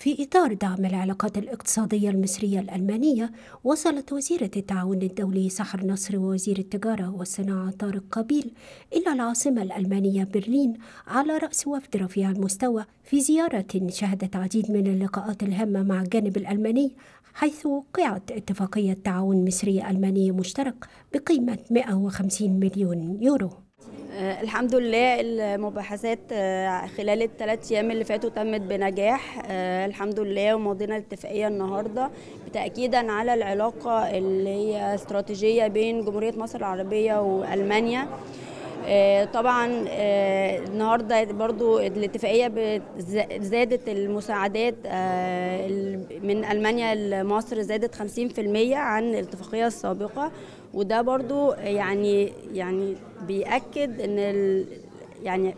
في إطار دعم العلاقات الاقتصادية المصرية الألمانية، وصلت وزيرة التعاون الدولي سحر نصر ووزير التجارة والصناعة طارق قابيل إلى العاصمة الألمانية برلين على رأس وفد رفيع المستوى في زيارة شهدت عديد من اللقاءات الهامة مع الجانب الألماني، حيث وقعت اتفاقية تعاون مصري ألماني مشترك بقيمة 150 مليون يورو. الحمد لله المباحثات خلال ال3 أيام اللي فاتوا تمت بنجاح الحمد لله، ومضينا الاتفاقية النهاردة تأكيدا على العلاقة اللي هي استراتيجية بين جمهورية مصر العربية وألمانيا. طبعا النهارده برضو الاتفاقيه زادت المساعدات من المانيا لمصر، زادت 50% عن الاتفاقيه السابقه، وده برضو يعني بيأكد ان يعني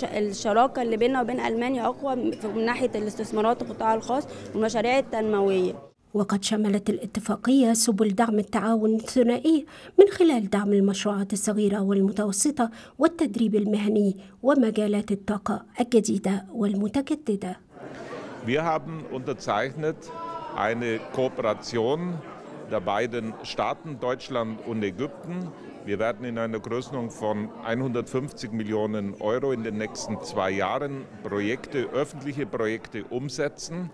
الشراكه اللي بيننا وبين المانيا اقوى من ناحيه الاستثمارات القطاع الخاص والمشاريع التنمويه. وقد شملت الاتفاقية سبل دعم التعاون الثنائي من خلال دعم المشروعات الصغيرة والمتوسطة والتدريب المهني ومجالات الطاقة الجديدة والمتجددة. Wir haben unterzeichnet eine Kooperation der beiden Staaten Deutschland und Ägypten. Wir werden in einer Größenordnung von 150 Millionen Euro in den nächsten 2 Jahren öffentliche Projekte umsetzen,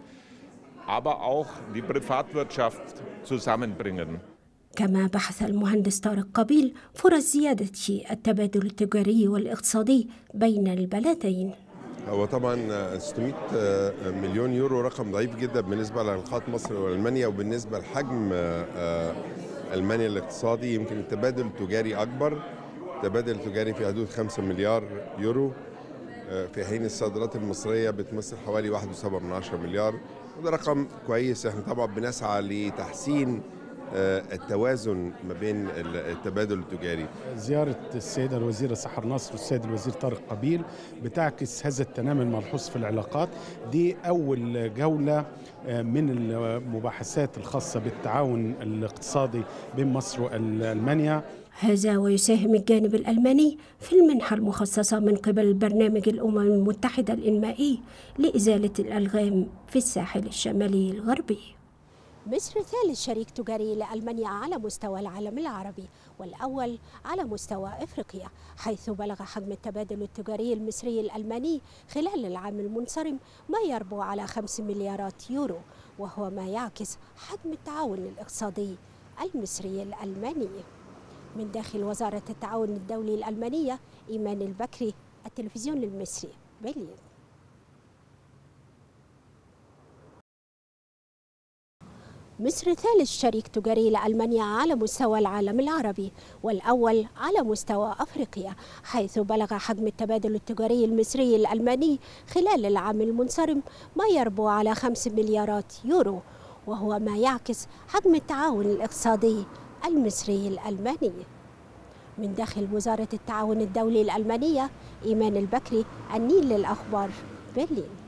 aber auch die Privatwirtschaft zusammenbringen. كما بحث المهندس طارق قابيل فرص زيادة التبادل التجاري والاقتصادي بين البلدين. هو طبعا 600 مليون يورو رقم ضعيف جدا بالنسبة لعلاقات مصر والألمانيا، وبالنسبة لحجم ألمانيا الاقتصادي يمكن التبادل التجاري أكبر، التبادل التجاري في حدود 5 مليار يورو، في حين الصادرات المصرية بتمثل حوالي 1.7 مليار، وده رقم كويس. احنا طبعا بنسعى لتحسين التوازن ما بين التبادل التجاري. زيارة السيدة الوزيرة سحر نصر والسيد الوزير طارق قابيل بتعكس هذا التنامي الملحوظ في العلاقات. دي أول جولة من المباحثات الخاصة بالتعاون الاقتصادي بين مصر وألمانيا. هذا ويساهم الجانب الألماني في المنحة المخصصة من قبل برنامج الأمم المتحدة الإنمائي لإزالة الألغام في الساحل الشمالي الغربي. مصر ثالث شريك تجاري لألمانيا على مستوى العالم العربي، والأول على مستوى إفريقيا، حيث بلغ حجم التبادل التجاري المصري الألماني خلال العام المنصرم ما يربو على 5 مليارات يورو، وهو ما يعكس حجم التعاون الاقتصادي المصري الألماني. من داخل وزارة التعاون الدولي الألمانية، إيمان البكري، التلفزيون المصري، برلين. مصر ثالث شريك تجاري لألمانيا على مستوى العالم العربي، والأول على مستوى أفريقيا، حيث بلغ حجم التبادل التجاري المصري الألماني خلال العام المنصرم ما يربو على 5 مليارات يورو، وهو ما يعكس حجم التعاون الاقتصادي المصري الألماني. من داخل وزارة التعاون الدولي الألمانية، إيمان البكري، النيل للأخبار، برلين.